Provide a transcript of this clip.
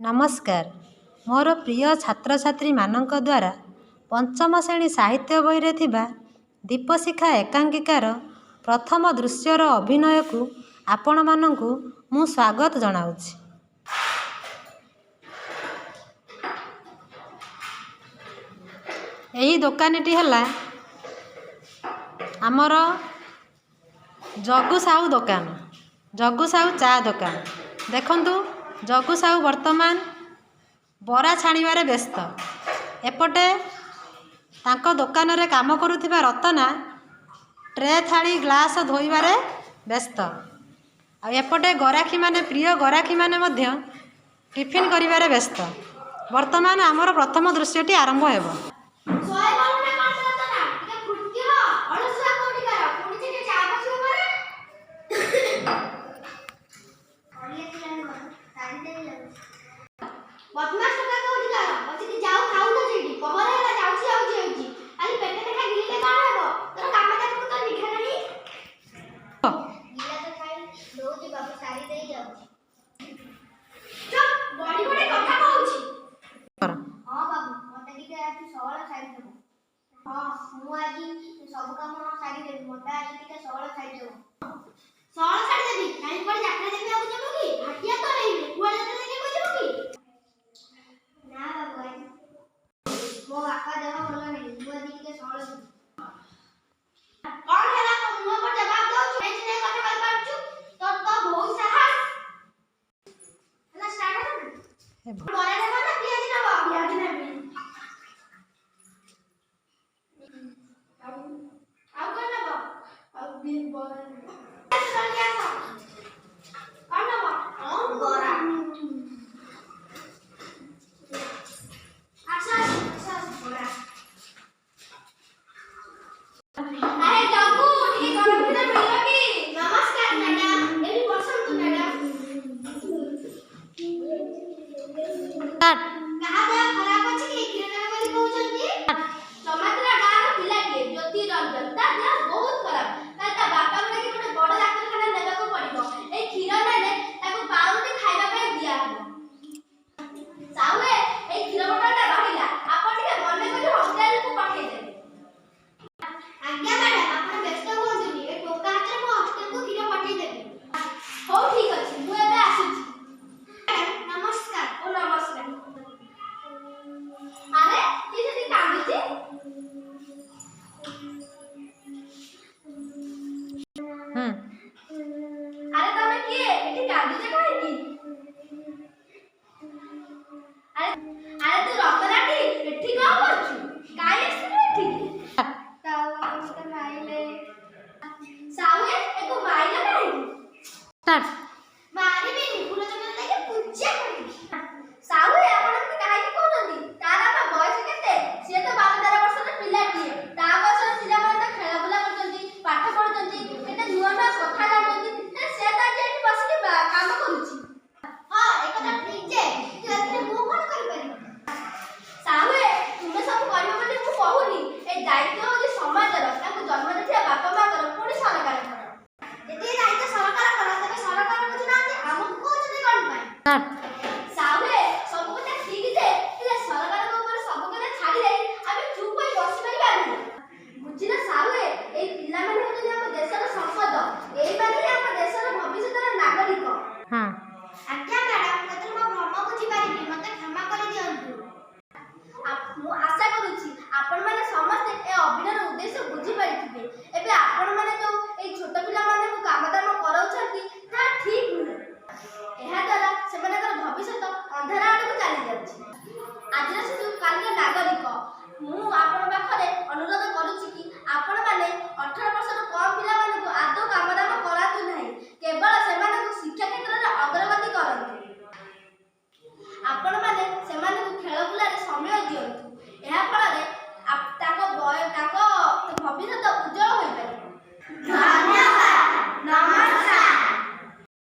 ନମସ୍କାର। ମୋର ପ୍ରିୟ ଛାତ୍ରଛାତ୍ରୀମାନଙ୍କ ଦ୍ୱାରା ପଞ୍ଚମ ଶ୍ରେଣୀ ସାହିତ୍ୟ ବହିରେ ଥିବା ଦୀପଶିଖା ଏକାଙ୍କିକାର ପ୍ରଥମ ଦୃଶ୍ୟର ଅଭିନୟକୁ ଆପଣମାନଙ୍କୁ ମୁଁ ସ୍ୱାଗତ ଜଣାଉଛି। ଏହି ଦୋକାନୀଟି ହେଲା ଆମର ଜଗୁ ସାହୁ ଦୋକାନ, ଜଗୁ ସାହୁ ଚା' ଦୋକାନ। ଦେଖନ୍ତୁ, ଜଗୁ ସାହୁ ବର୍ତ୍ତମାନ ବରା ଛାଣିବାରେ ବ୍ୟସ୍ତ। ଏପଟେ ତାଙ୍କ ଦୋକାନରେ କାମ କରୁଥିବା ରତନା ଟ୍ରେ, ଥାଳି, ଗ୍ଲାସ୍ ଧୋଇବାରେ ବ୍ୟସ୍ତ। ଆଉ ଏପଟେ ଗରାଖୀମାନେ, ପ୍ରିୟ ଗରାଖୀମାନେ ମଧ୍ୟ ଟିଫିନ୍ କରିବାରେ ବ୍ୟସ୍ତ। ବର୍ତ୍ତମାନ ଆମର ପ୍ରଥମ ଦୃଶ୍ୟଟି ଆରମ୍ଭ ହେବ। ଶୋଇପଡୁ ନା କଣ ରତନା? ଟିକେ ଫୁର୍ତ୍ତି ହ। ଅଳସୁଆ କୋଉଠିକାର। ପୁଣି ସେଠି ଚା ବସିବ ପରା। ଅଳିଆ ଥିଲାଣି ଘର ସାରିଦେବି ଯାଉଛି। ବଦମାସ ଟୋକା କୋଉଠିକାର, ବସିକି ଯାଉ ଖାଉଥା ସେଇଠି। ପହର ହେଲା ଯାଉଛି ଯାଉଛି ହେଉଛି, ଖାଲି ପେଟ ଲେଖା ଗିଳିଲେ କଣ ହେବ? ତୋର କାମ ଦାମକୁ ତୋର ନିଘା ନାହିଁ। ଗିଲାସ ଥାଳି ଦଉଛି ବାବୁ, ସାରିଦେଇ ଯାଉଛି। ଚୁପ୍, ବଡି ବଡି କଥା କହୁଛି। ହଁ ବାବୁ, ମତେ ଟିକେ ଆଜି ସଅଳ ସାରିଦେବ। ହଁ, ମୁଁ ଆଜି ସବୁ କାମ ସାରିଦେବି, ମତେ ଆଜି ଟିକେ ସଅଳ ସାରିଦେବ। ସଅଳ ଛାଡ଼ିଦେବି? କାହିଁ, କୁଆଡେ ଯାତ୍ରା ଦେଖିବାକୁ ଯିବୁ କି? ଭାଟିଆ ତ ହେଇନି, କୁଆଡେ ଯାତ୍ରା ଦେଖିବାକୁ ଯିବୁ କି? ନା ବାବୁ, ଆଜି ମୋ ବାପା ଦେହ ଭଲ ନାହିଁ, ମୁଁ ଆଜି ଟିକେ ସଅଳ ଯିବି। କଣ ହେଲା, ତୋ ମୁହଁ ଉପରେ ଜବାବ ଦଉଛୁ? ଚିନାଇ ଚିନାଇ କଥା କହିପାରୁଛୁ? ତୋର ତ ବହୁତ ସାହସ। ହେଲା, ଷ୍ଟାର୍ଟ ହେଲା ନା? ବରା ନେବ ନା ପିଆଜି ନେବ? ପିଆଜି ନେବି। ଆଉ କଣ ନେବ? ଆଉ ବରା। ଜଲ୍ଦି ଆସ। କଣ ନେବ? ବରା। ଆସ ଆସ ଆସ ଆସ, ବରା। ଆରେ ଜଗୁ, ଟିକେ ଗରମ କ୍ଷୀର ମିଳିବ କି? ନମସ୍କାର ମ୍ୟାଡାମ, ଏଠି ବସନ୍ତୁ ମ୍ୟାଡାମ। ଷ୍ଟାର୍ଟ। କାହା ଦେହ ଖରାପ ଅଛି କି, କ୍ଷୀର ନେବେ ବୋଲି କହୁଛନ୍ତି? ଚମାତ୍ର ଗାଁର ପିଲାଟିଏ ଜ୍ୟୋତି ରଞ୍ଜନ, ତା ଦେହ ବହୁତ ଖରାପ। କାଲି ତା ବାପାକୁ ଡାକି ଗୋଟେ ବଡ ଡାକ୍ତରଖାନା ନେବାକୁ ପଡିବ। ଏଇ କ୍ଷୀର ନେଲେ ତାକୁ ପାଉରୁଟି ଖାଇବା ପାଇଁ ଦିଆହବ। ସାହୁଏ, ଏଇ କ୍ଷୀର ବୋଟଲଟା ରହିଲା, ଆପଣ ଟିକେ ମନେ କରି ହଷ୍ଟେଲକୁ ପଠେଇଦେବେ। ଆଜ୍ଞା ମ୍ୟାଡାମ, ଆପଣ ବ୍ୟସ୍ତ ହୁଅନ୍ତୁନି, ଏ ଟୋକା ହାତରେ ମୁଁ ହଷ୍ଟେଲକୁ କ୍ଷୀର ପଠେଇଦେବି। ହଉ, ଠିକ ଅଛି, ମୁଁ ଏବେ ଆସୁଛି। ମ୍ୟାଡାମ ନମସ୍କାର। ଓ, ନମସ୍କାର। ଆରେ, କିଏ ସେଠି କାନ୍ଦୁଛି? ହୁଁ। ଆରେ, ତମେ କିଏ? ଏଠି କାନ୍ଦୁଛ କାହିଁକି? ଆରେ ଆରେ, ତୁ ରତନାଟି? ଏଠି କଣ କରୁଛୁ?